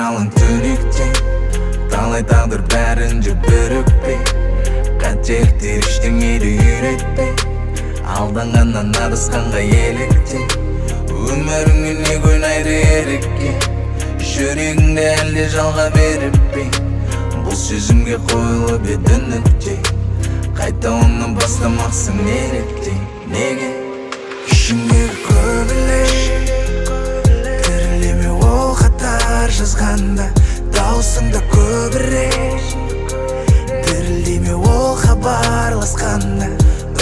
Жалаң түнекте талай тағдыр бәрінде бірікпей, қателіктер ештеңе де үйретпей, алданғаннан адасқанға елікте. Өміріңе не ойнайды ерікке, жүрегіңді әлде жалға беріп пе? Бұл сезімге қойылып еді нүкте, қайта оны бастамақсың неліктен, неге? Ішіңдегі көбелек дірілдеме ол хаттар жазғанда, даусыңда көбірек дірілдеме ол хабарласқанда.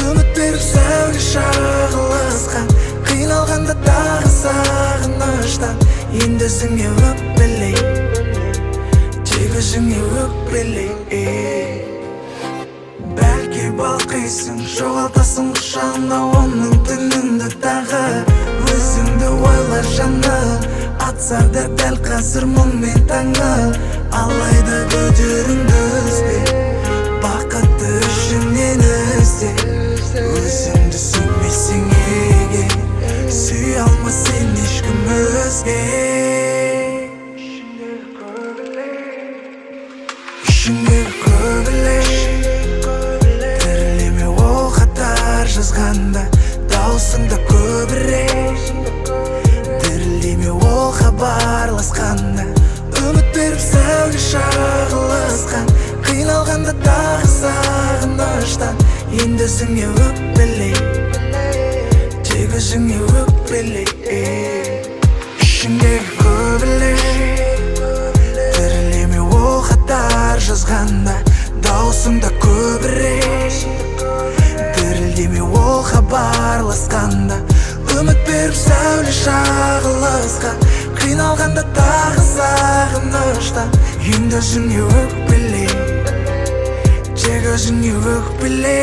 Үміт беріп сәуле шағылысқан, қиналғанда тағы сағыныштан. Енді өзіңе өкпеле, тек өзіңе өкпеле. Бәлки балқисың, жоғалтасың құшағында оның түніңді тағы. Өзіңді ойла, жаным, атса да дәл қазір мұңмен таңы. Алайда күдеріңді үзбе, бақытты ішіңнен ізде. Өзіңді сүймесең егер, сүйе алмас сені ешкім өзге. Ішіңдегі көбелек дірілдеме ол хаттар жазғанда, даусыңда көбірек дірілдеме ол хабарласқанда. Үміт беріп сәуле шағылысқан, қиналғанда тағы сағыныштан. Енді өзіңе өкпеле, тек өзіңе өкпеле. Ішіңдегі көбелек дірілдеме ол хаттар жазғанда, даусыңда көбірек дірілдеме ол хабарласқанда. Үміт беріп сәуле шағылысқан, қиналғанда тағы сағыныштан. Енді өзіңе өкпеле, тек өзіңе өкпеле.